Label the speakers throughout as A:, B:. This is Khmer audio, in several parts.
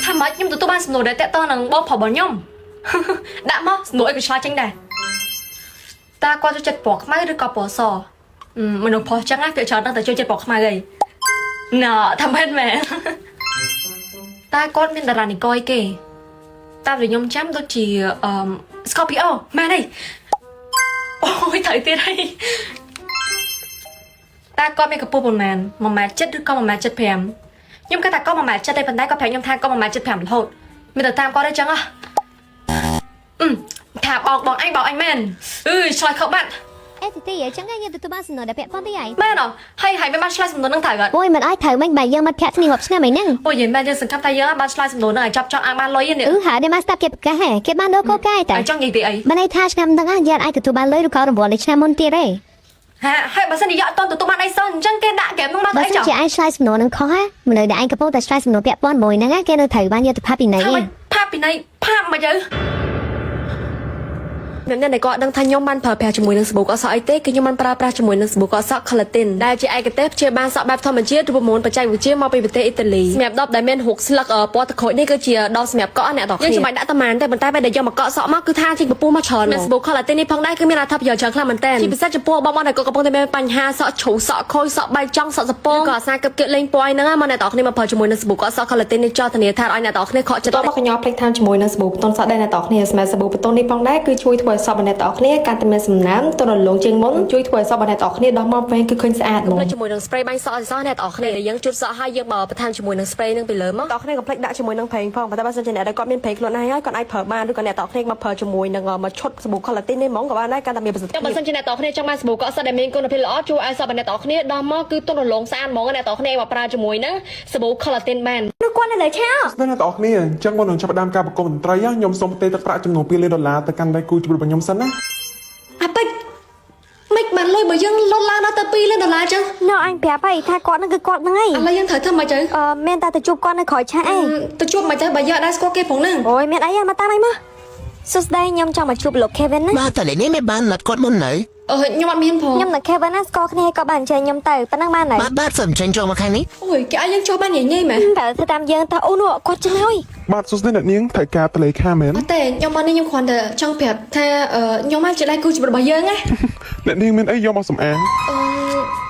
A: ថាម៉េចខ្ញុំទទួលបានសំណួរដែលតាក់ទងនឹងបងប្រុសរបស់ខ្ញុំ ដាក់មកសំណួរអីក៏ឆ្លើយចេញដែរតើគាត់ចូលចិត្តពណ៌ខ្មៅឬក៏ពណ៌សអឺមនុស្សប្រុសចឹងណាគេច្រើនដឹងតែចូលចិត្តពណ៌ខ្មៅហីណ៎ថាមែនមែន តើគាត់មានតារានិករអីគេតាមដែលខ្ញុំចាំដូចជាអឺ Scorpio មែនហីអូយត្រូវទៀតហីតើគាត់មានកម្ពស់ប៉ុន្មាន1ម៉ែត្រ7ឬក៏1ម៉ែត្រ75ខ្ញុំគិតថាគាត់1ម៉ែត្រ7ទេប៉ុន្តែគាត់ប្រាប់ខ្ញុំថាគាត់1ម៉ែត្រ75រហូតមានតែតាមគាត់ទេចឹងហ៎អឺថាបោកបងអញបោកអញមែនអឺឆ្លើយខុសបាត់
B: អេទីទីអញ្ចឹងយើងទទួលបានសំណួរដែលពាក់ព័ន្ធទីហើយ
A: មែនអត់ហើយហើយមិនបានឆ្លើយសំណួរនឹងត្រូវអត់
B: អូយមិនអាចត្រូវមិនបើយើងមិត្តភក្តិគ្នារាប់ឆ្នាំអីហ្នឹង
A: អូយយមែនយើងសង្ឃឹមថាយើងបានឆ្លើយសំណួរនឹងឲ្យចប់ចង់អាងបានលុយនេះ
B: អឺហើយដែលមកស្ដាប់គេប្រកាសហ៎គេបានដូរកោកាយតែ
A: ឲ្យចង់និយាយពីអី
B: មិនន័យថាឆ្នាំហ្នឹងយើងអាចទទួលបានលុយឬក៏រង្វាន់នៅឆ្នាំមុនទៀតទេ
A: ហាហើយបើសិនជាយកអត់តទទួលបានអីសោះអញ្ចឹងគេដាក់ហ្គេមនោះមក
B: បើ
A: អីចុះ
B: សិនជាឯងឆ្លើយសំណួរហ្នឹងខុសហ៎មនុស្សដែលឯងកំពុងតែឆ្លើយសំណួរពាក់ព័ន្ធមួយហ្នឹងគេនៅត្រូវបានយកទៅផាកពិន័យ
A: ថាម៉េចផាកពិន័យផាកមកទៅអ្នកអ្នកដែលគាត់ដឹងថាខ្ញុំបានប្រើប្រាស់ជាមួយនឹងសាប៊ូកក់សក់អីទេគឺខ្ញុំបានប្រើប្រាស់ជាមួយនឹងសាប៊ូកក់សក់ Colatin ដែលជាឯកទេសព្យាបាលសក់បែបធម្មជាតិរូបមន្តបច្ចេកវិទ្យាមកពីប្រទេសអ៊ីតាលីសម្រាប់ដបដែលមានរូបស្លឹកពណ៌ទឹកក្រូចនេះគឺជាដបសម្រាប់កក់អ្នកទាំងគ្នាយើងចាំបាច់ដាក់តាម៉ានទេប៉ុន្តែពេលដែលយកមកកក់សក់មកគឺថាចេញពពុះមកច្រើនមានសាប៊ូ Colatin នេះផងដែរគឺមានអត្ថប្រយោជន៍ច្រើនខ្លាំងមែនទែនជាពិសេសចំពោះបងប្អូនដែលគាត់កំពុងតែមានបញ្ហាសក់ជ្រុះសក់ខូចសក់បែកចង់សក់សពងក៏អាសាគឹបគៀកលេងពណ៌ហ្នឹងមកអ្នកទាំងគ្នាមកប្រើជាមួយនឹងសាប៊ូកក់សក់ Colatin នេះចោលធានាថាឲ្យអ្នកទាំងគ្នាខកចិត្ត
C: តមកកញ្ញោភ្លេចតាមជាមួយនឹងសាប៊ូបតុនសក់ដែរអ្នកទាំងគ្នាសម្រាប់សាប៊ូបតុននេះផងដែរគឺជួយធ្វើឲ្យសក់របស់អ្នកទាំងគ្នាកាន់តែមានសំណើមទន់រលោងជាងមុនជួយធ្វើឲ្យសក់របស់អ្នកទាំងគ្នាដោះមកវិញគឺឃើញស្អាតហ្មង
A: ជាមួយនឹង spray បាញ់សក់ឲ្យសោះអ្នកទាំងអស់គ្នាដែលយើងជូតសក់ហើយយើងមកបន្ថែមជាមួយនឹង spray នឹងពីលើមក
C: តោះគ្នាកុំភ្លេចដាក់ជាមួយនឹងប្រេងផងប៉ុន្តែបើសិនជាអ្នកដែលគាត់មានប្រេងខ្លួនឯងហើយគាត់អាចប្រើបានឬក៏អ្នកតោះគ្នាមកប្រើជាមួយនឹងមួយឈុតសាប៊ូ Colatin នេះហ្មងក៏បានដែរកាន់តែមានប្រសិទ្ធ
A: ចាំ
C: ភាព
A: បើសិនជាអ្នកទាំងអស់គ្នាចង់បានសាប៊ូកក់សក់ដែលមានគុណភាពល្អជួយឲ្យសក់របស់អ្នកទាំងអស់គ្នាដោះមកគឺទន់រលោងស្អាតហ្មងអ្នកទាំងអស់គ្នាមកប្រើជាមួយនឹងសាប៊ូ Colatin បាន
B: នោះគាត់នៅលើឆា
D: ស្ដាយអ្នកទាំងអស់គ្នាអញ្ចឹងមុននឹងចាប់ផ្ដើមការប្រគំតន្ត្រីខ្ញុំសូមផ្ទេរទឹកប្រាក់ចំនួន2លានដុល្លារទៅកាន់ដៃគូជីវិតរបស់ខ្ញុំសិនណា
A: អាពេចមិនបានលុយបើយើងលុតឡើងដល់ទៅ2លានដុល្លារចឹង
B: នៅអញប្រាប់ហើយថាគាត់ហ្នឹងគឺគាត់ហ្នឹងឯង
A: ឥឡូវយើងត្រូវធ្វើម៉េចទៅ
B: អឺមានតែទៅជួបគាត់នៅក្រោយឆាកឯង
A: ទៅជួបម៉េចទៅបើយើងអត់ដែរស្គាល់គេផងហ្នឹង
B: អូយមានអីមកតាមអីមកសួស្តីខ្ញុំចង់មកជួបលោក Kevin ណា
E: បាទតើនេះមិនបានណាត់គាត់មុននៅ
A: អឺខ្ញុំអត់មានផង
B: ខ្ញុំនិង Kevin ណាស្គាល់គ្នាក៏បានអញ្ជើញខ្ញុំទៅប៉ុណ្ណឹងបានហើយ
E: បាទបាទសូមចេញចូលមកខាងនេះ
A: អូយគេឲ្យយើងចូលបានញ៉ៃញ៉ៃមែន
B: តែធ្វើតាមយើងតើអូនោះគាត់ចឹងហើយ
D: បាទសួស្តីអ្នកនាងត្រូវការតលេខាមែន
A: អត់ទេខ្ញុំមកនេះខ្ញុំគ្រាន់តែចង់ប្រាប់ថាខ្ញុំមកជាដៃគូជីវិតរបស់យើងណា
D: អ្នកនាងមានអីយកមកសំអាង
A: អឺ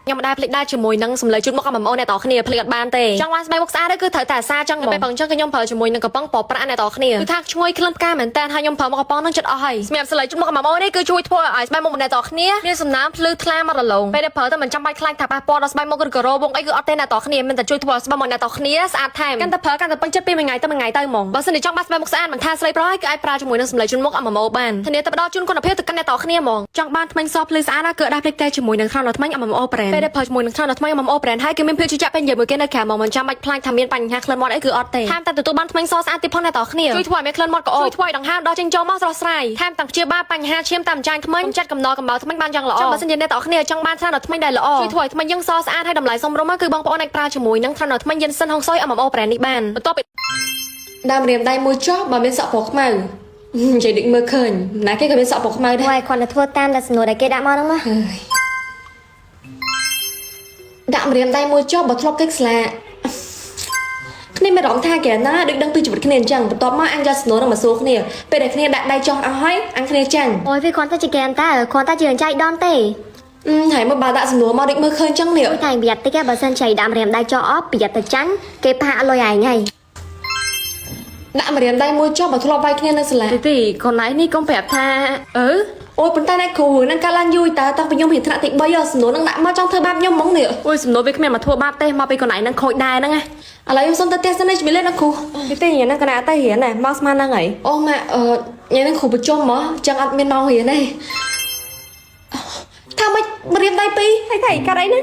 A: ខ្ញុំមិនដែលភ្លេចដែរជាមួយនឹងសម្លេងជូតមុខរបស់បងប្អូនអ្នកទាំងអស់គ្នាភ្លេចអត់បានទេចង់បានស្បែកមុខស្អាតគឺត្រូវតែអាសាចឹងហ្មងពេលបងចឹងគឺខ្ញុំប្រើជាមួយនឹងកំប៉ុងពណ៌ប្រាក់អ្នកទាំងអស់គ្នាគឺថាឈ្ងុយក្លិនផ្កាមែនតើហើយខ្ញុំប្រើមកកំប៉ុងនឹងចិត្តអស់ហើយសម្រាប់សម្លេងជូតមុខរបស់បងប្អូននេះគឺជួយធ្វើឲ្យស្បែកមុខអ្នកទាំងអស់គ្នាមានសំណើមភ្លឺថ្លាមករលោងពេលដែលប្រើទៅមិនចាំបាច់ខ្លាចថាប៉ះពាល់ដល់ស្បែកមុខឬក៏រោវងអីគឺអត់ទេអ្នកទាំងអស់គ្នាមានតែជួយធ្វើឲ្យស្បែកមុខអ្នកទាំងអស់គ្នាស្អាតថែមកាន់តែប្រើកាន់តែពេញចិត្តពីមួយថ្ងៃទៅមួយថ្ងៃទៅហ្មងបើសិនជាចង់បានស្បែកមុខស្អាតមិនថាស្រីប្រុសហើយគឺអាចប្រើជាមួយនឹងសម្លេងជូតមុខ MMO បានធានាតែផ្ដល់ជូនគុណភាពទៅកាន់អ្នកទាំងអស់គ្នាហ្មងចង់បានថ្មិញសភ្លឺស្អាតណាគឺដាក់ភ្លេចតែជាមួយនឹងថ្នាំដល់ថ្មិញ MMO brand ពេលដែលប្រើជាមួយនឹងថ្នាំដល់ថ្មិញ MMO brand ហើយគឺមានភាពជឿជាក់ពេញនិយាយមួយគេនៅក្រៅហ្មងមិនចាំបាច់ខ្លាចថាមានបញ្ហាក្លិនមាត់អីគឺអត់ទេថែមតែទទួលបានថ្មិញសស្អាតទៀតផងអ្នកទាំងអស់គ្នាជួយធ្វើឲ្យមានក្លិនមាត់ក្អូបជួយធ្វើឲ្យដង្ហើមដោះចេញចូលមកស្រស់ស្រាយថែមទាំងព្យាបាលបញ្ហាឈាមតាមចាញ់ថ្មិញកម្ចាត់កំណកកំបោរថ្មិញបានយ៉ាងល្អចាំបើសិនជាអ្នកទាំងអស់គ្នាចង់បានថ្នាំដល់ថ្មិញដែលល្អជួយធ្វើឲ្យថ្មិញយើងសស្អាតហើយតម្លៃសមរម្យគឺបងប្អូនអាចប្រើជាមួយនឹងថ្នាំដល់ថ្មិញយិនសិនហុងស៊ុយ MMO brand នេះបានបន្ទាប់ពីដើមរៀមដៃមួយចុះបើមានសក់ពណ៌ខ្មៅនិយាយដូចមើលឃើញណាគេក៏មានសក់ពណ៌ខ្មៅដែរ
B: អូយគាត់ទៅធ្វើតាមតែសំណួរដែលគេដាក់មកហ្នឹងមក
A: ដាក់ម្រាមដៃមួយចុះបើធ្លាប់គេខ្លាគ្នាមានអារម្មណ៍ថាគេណាដូចដឹងពីជីវិតគ្នាអញ្ចឹងបន្ទាប់មកអញយកសំណួរនឹងមកសួរគ្នាពេលដែលគ្នាដាក់ដៃចុះអស់ហើយអញគ្នាចាញ់
B: អូយវាគ្រាន់តែជាហ្គេមតើគ្រាន់តែជាចៃដន្យទេ
A: អឺហើយមកបើដាក់សំណួរមកដូចមើលឃើញអញ្ចឹងនេះ
B: តែប្រយ័ត្នតិចបើសិនចៃដាក់ម្រាមដៃចោលអស់ប្រយ័ត្នតែចាញ់គេផាកលុយឯងហើយ
A: ដាក់ម្រាមដៃមួយចុះបើធ្លាប់វាយគ្នានៅសាលាទីទីកូនឯងនេះកុំប្រាប់ថាអឺអូយប៉ុន្តែអ្នកគ្រូនឹងកាលឡើងយូរតើតាំងពីខ្ញុំរៀនថ្នាក់ទី3ហ៎សំណួរនឹងដាក់មកចង់ធ្វើបាបខ្ញុំហ្មងនេះអូយសំណួរវាគ្មានមកធ្វើបាបទេមកពីកូនឯងនឹងខូចដែរហ្នឹងណាឥឡូវខ្ញុំសុំទៅផ្ទះសិននេះជំរាបលាអ្នកគ្រូ
C: ទីទីញ៉ាំកណាទៅរៀនណាមកស្មានហ្នឹងហើយ
A: អូម៉ាក់អឺញ៉ាំនឹងគ្រូប្រជុំហ៎ចឹងអត់មានម៉ោងរៀនទេថាម៉េចម្រៀនដៃពីរ
C: ថៃថៃកាត់អីណា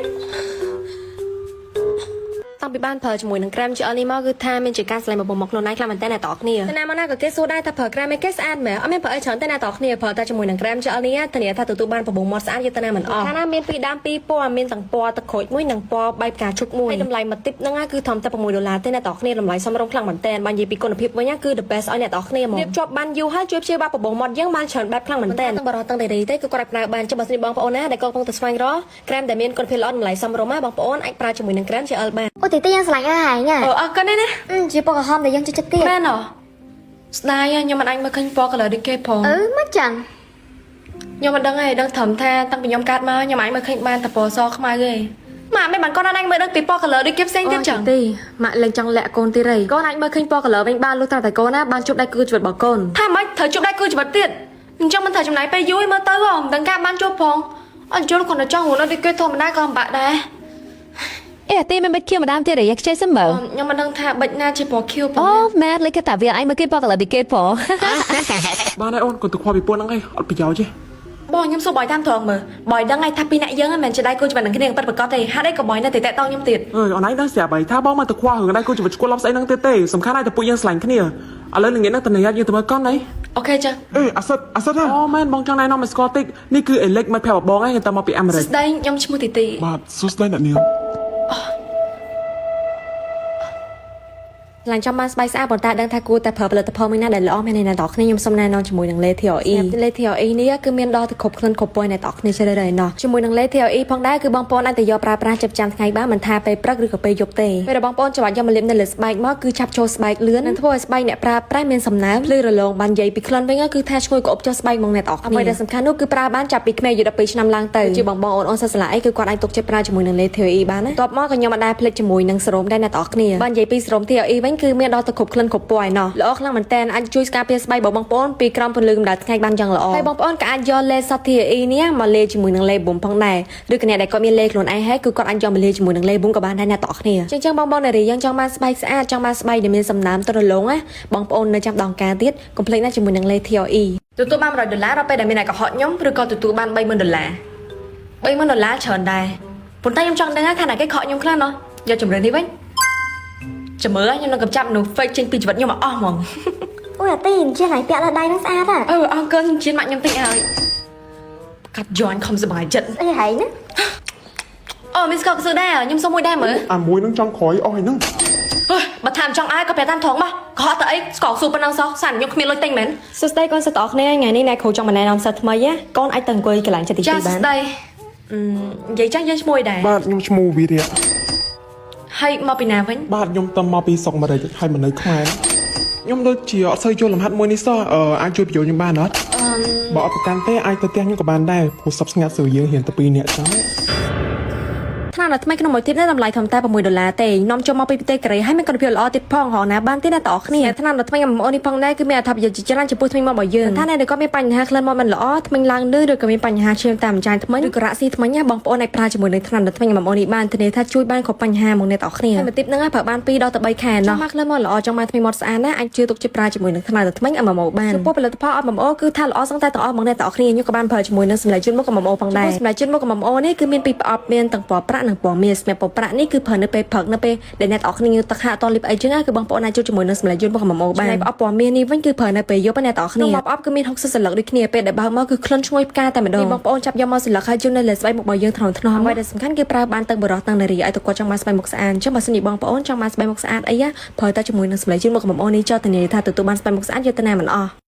A: តាំងពីបានប្រើជាមួយនឹងក្រែម GL នេះមកគឺថាមានជាការឆ្លៃមកមកខ្លួនឯងខ្លាំងមែនតើអ្នកទាំងអស់គ្នាតែណាមកណាក៏គេសួរដែរថាប្រើក្រែមឯគេស្អាតមែនអត់មានប្រើអីច្រើនទេអ្នកទាំងអស់គ្នាប្រើតែជាមួយនឹងក្រែម GL នេះធានាថាទទួលបានប្របងមាត់ស្អាតយកទៅណាមិនអស់ថាណាមានពីរដើមពីរពណ៌មានទាំងពណ៌ទឹកក្រូចមួយនិងពណ៌បែបផ្កាឈូកមួយហើយតម្លៃមួយទីបហ្នឹងគឺធំតែ6ដុល្លារទេអ្នកទាំងអស់គ្នាតម្លៃសមរម្យខ្លាំងមែនតើបើនិយាយពីគុណភាពវិញគឺ the best ឲ្យអ្នកទាំងអស់គ្នាហ្មងរៀបជាប់បានយូរហើយជួយព្យាបាលប្របងមាត់យើងបានច្រើនបែបខ្លាំងមែនតើទាំងបរិសទាំងដេរីទេគឺគាត់អាចប្រើបានចុះបើសិនជាបងប្អូនណាដែលគាត់កំពុងតែស្វែងរកក្រែមដែលមានគុណភាពល្អតម្លៃសមរម្យណាបងប្អូនអាចប្រើជាមួយនឹងក្រែម GL បាន
B: អូ ទីទីយើងស្រឡាញ់អើហែង
A: អឺអរគុណណា
B: អឺជាពណ៌ក្រហមដែលយើងចូលចិត្តទៀត
A: មែនហ៎ស្ដាយខ្ញុំមិនអាចមើលឃើញពណ៌ color ដូចគេផង
B: អឺមកចឹង
A: ខ្ញុំមិនដឹងទេដឹងត្រឹមថាតាំងពីខ្ញុំកើតមកខ្ញុំអាចមើលឃើញបានតែពណ៌សខ្មៅទេម៉ាក់មិនបានកូនអាចមើលដឹងពីពណ៌ color ដូចគេផ្សេងទៀតចឹងទេម៉ាក់លែងចង់លាក់កូនទៀតទេកូនអាចមើលឃើញពណ៌ color វិញបានលុះត្រាតែកូនណាបានជួបដៃគូជីវិតរបស់កូនថាម៉េចត្រូវជួបដៃគូជីវិតទៀតអញ្ចឹងមិនត្រូវចំណាយពេលយូរមើលទៅហ៎មិនដឹងការបានជួបផងអត់យល់គាត់តែចង់រស់នៅដូចគេធម្មតាក៏លំបាកដែរ
F: អេអាទីមិនបិទខៀវម្ដងទៀតឯងខ្ចីសិនមើល
A: ខ្ញុំមិនដឹងថាបិចណាជាពណ៌ខៀវផង
F: អូមែនលេខតាវាឯងមើលគេពណ៌ color ដូចគេផង
D: បានហើយអូនកូនទៅខ្វល់ពីពួកហ្នឹងឯងអត់ប្រយោជន៍ទេ
A: បងខ្ញុំសួរបយតាមត្រង់មើលបយដឹងឯងថាពីរអ្នកយើងមិនមែនជាដៃគូជីវិតនឹងគ្នាពិតប្រាកដទេហេតុអីក៏បយនៅតែតាក់តងខ្ញុំទៀត
D: អើយអូនឯងដឹងស្រាប់ហើយថាបងមកទៅខ្វល់រឿងដៃគូជីវិតឈួលឡប់ស្អីហ្នឹងទៀតទេសំខាន់ហើយតែពួកយើងស្រឡាញ់គ្នាឥឡូវល្ងាចហ្នឹងតនីយើងទៅមើលកុនអី
A: OK ចា
D: អេអាសិតអាសិតអូមែនបងចង់ណែនាំឲ្យស្គាល់តិចនេះគឺអេលិចមិត្តភក្តិរបស់បងឯងគេទៅមកពីអាមេរិក
A: ស្ដីខ្ញុំឈ្មោះទីទី
D: បាទសួស្តីអ្នកនាង
A: ឡើងចាំបានស្បែកស្អាតប៉ុន្តែដឹងថាគួរតែប្រើផលិតផលមួយណាដែលល្អមែនទេអ្នកនរគ្នាខ្ញុំសូមណែនាំជាមួយនឹងលេ TOE លេ TOE នេះគឺមានដល់ទៅគ្រប់ក្លិនគ្រប់ពណ៌អ្នកនរគ្នាជ្រើសរើសឯណោះជាមួយនឹងលេ TOE ផងដែរគឺបងប្អូនអាចទៅយកប្រើប្រាស់ចាប់ចាំថ្ងៃបានមិនថាពេលព្រឹកឬក៏ពេលយប់ទេពេលដែលបងប្អូនច្បាច់យកមកលាបនៅលើស្បែកមកគឺឆាប់ចូលស្បែកលឿននិងធ្វើឲ្យស្បែកអ្នកប្រើប្រាស់មានសំណើមភ្លឺរលោងបាននិយាយពីក្លិនវិញគឺថាឈ្ងុយក្អប់ចុះស្បែកមកអ្នកនរគ្នាអ្វីដែលសំខាន់នោះគឺប្រើបានចាប់ពីក្មេងអាយុ12ឆ្នាំឡើងទៅជាបងបងអូនអូនសិស្សសាលាអីគឺគាត់អាចទុកចិត្តប្រើជាមួយនឹងលេ TOE បានណាតបមកក៏ខ្ញុំអត់ដែលភ្លេចជាមួយនឹងសេរ៉ូមដែរអ្នកនរគ្នាបាននិយាយពីសេរ៉ូម TOE វិញគឺមានដល់ទៅគ្រប់ក្លិនគ្រប់ពណ៌ឯណោះល្អខ្លាំងមែនតើអាចជួយការពារស្បែករបស់បងប្អូនពីក្រោមពន្លឺកម្ដៅថ្ងៃបានយ៉ាងល្អហើយបងប្អូនក៏អាចយកលេស TOE នេះមកលេជាមួយនឹងលេបុំផងដែរឬក៏អ្នកដែលគាត់មានលេខ្លួនឯងហើយគឺគាត់អាចយកមកលេជាមួយនឹងលេបុំក៏បានដែរអ្នកនរគ្នាចឹងចឹងបងប្អូននារីយើងចង់បានស្បែកស្អាតចង់បានស្បែកដែលមានសំណើមទរលោងណាបងប្អូននៅចាំដងការទៀតកុំភ្លេចណាជាមួយនឹងលេ TOE ទទួលបាន100ដុល្លារដល់ពេលដែលមានអ្នកកុហកខ្ញុំឬក៏ទទួលបាន30000ដុល្លារ30000ដុល្លារច្រើនដែរប៉ុន្តែខ្ញុំចង់ដឹងថាអ្នកគេខកខ្ញុំខ្លះណោះយកជំរឿននេះវិញចាំមើលខ្ញុំនឹងកម្ចាត់មនុស្ស fake ចេញពីជីវិតខ្ញុំឲ្យអស់ហ្មង
B: អូយអាទីជាណៃពាក់លើដៃហ្នឹងស្អាតហ่ะ
A: អឺអរគុណជាម៉ាក់ខ្ញុំទិញឲ្យកាត់យន់ខំសប្បាយចិត្ត
B: ស្អីហែងណា
A: អូមានស្ករកស៊ឺដែរខ្ញុំសុំមួយដែរមើល
D: អាមួយហ្នឹងចង់ក្រោយអស់ហើយហ្នឹង
A: ហេបើថាមិនចង់ឲ្យក៏ប្រាប់តាមត្រង់មកកុហកទៅអីស្ករកស៊ូប៉ុណ្ណឹងសោះសានខ្ញុំគ្មានលុយទិញមែន
C: សួស្តីកូនសិស្សទាំងអស់គ្នាថ្ងៃនេះណែគ្រូចង់មកណែនាំសិស្សថ្មីណាកូនអាចទៅអង្គុយកន្លែងចិត្តទី
A: ចា
C: 2បាន
A: ស្ដីអឺនិយាយចាស់យើងឈ្មោះអីដែរ
D: បាទខ្ញុំឈ្មោះវីរៈ
A: ហើយមកពីណាវិញ
D: បាទខ្ញុំទៅមកពីស្រុកអាមេរិកហើយមកនៅខ្មែរខ្ញុំដូចជាអត់សូវយល់លំហាត់មួយនេះសោះអឺអាចជួយបញ្យល់ខ្ញុំបានអត់បើអត់ប្រកាន់ទេអាចទៅផ្ទះខ្ញុំក៏បានដែរព្រោះសពស្ងាត់ស្រួលយើងហ៊ានទៅពីរនាក់ចឹង
A: ថ្នាំដល់ថ្មីក្នុងមួយទីបនេះតម្លៃធំតែ6ដុល្លារទេនាំចូលមកពីប្រទេសកូរ៉េហើយមានគុណភាពល្អទៀតផងហងណាបានទៀតណាតអគ្នាថ្នាំដល់ថ្មី MMO នេះផងដែរគឺមានអត្ថប្រយោជន៍ជាច្រើនចំពោះថ្មីមករបស់យើងថាអ្នកដែលគាត់មានបញ្ហាក្លិនមាត់មិនល្អថ្មិញឡើងលឿនឬក៏មានបញ្ហាឈាមតាមម្ចាញ់ថ្មិញឬក៏រ៉ាក់ស៊ីថ្មិញណាបងប្អូនអាចប្រើជាមួយនឹងថ្នាំដល់ថ្មី MMO នេះបានធានាថាជួយបានគ្រប់បញ្ហាមកអ្នកតអគ្នាហើយមួយទីបហ្នឹងប្រើបាន2ដល់ទៅ3ខែណោះមកក្លិនមាត់ល្អចង់បានថ្មីមាត់ស្អាតណាអាចជឿទុកចិត្តប្រើជាមួយនឹងថ្នាំដល់ថ្មី MMO បានចំពោះផលិតផល MMO គឺថាល្អសឹងតែទាំងអស់មកអ្នកតអគ្នាខ្ញុំក៏បានប្រើជាមួយនឹងសម្លេងជូនមុខ MMO ផងដែរសម្លេងជូនមុខ MMO នេះគឺមានពីរប្រអប់មានទាំងពណ៌ប្រាក់និងពណ៌មាសសម្រាប់ពណ៌ប្រាក់នេះគឺប្រើនៅពេលព្រឹកនៅពេលដែលអ្នកទាំងអស់គ្នាងូតទឹកហាក់អត់លីបអីចឹងណាគឺបងប្អូនអាចជួបជាមួយនឹងសម្លេងយន្តមុខ MMO បានប្រអប់ពណ៌មាសនេះវិញគឺប្រើនៅពេលយប់អ្នកទាំងអស់គ្នាក្នុងប្រអប់គឺមាន60សន្លឹកដូចគ្នាពេលដែលបើកមកគឺក្លិនឈ្ងុយផ្កាតែម្ដងបងប្អូនចាប់យកមកសន្លឹកហើយជូននៅលើស្បែកមុខរបស់យើងថ្នមថ្នមអ្វីដែលសំខាន់គឺប្រើបានទាំងបុរសទាំងនារីឲ្យតែគាត់ចង់បានស្បែកមុខស្អាតអញ្ចឹងបើសិនជាបងប្អូនចង់បានស្បែកមុខស្អាតអីប្រើតែជាមួយនឹងសម្លេងយន្តមុខ MMO នេះចោលធានាថាទទួលបានស្បែកមុខស្អាតយកទៅណាមិនអស់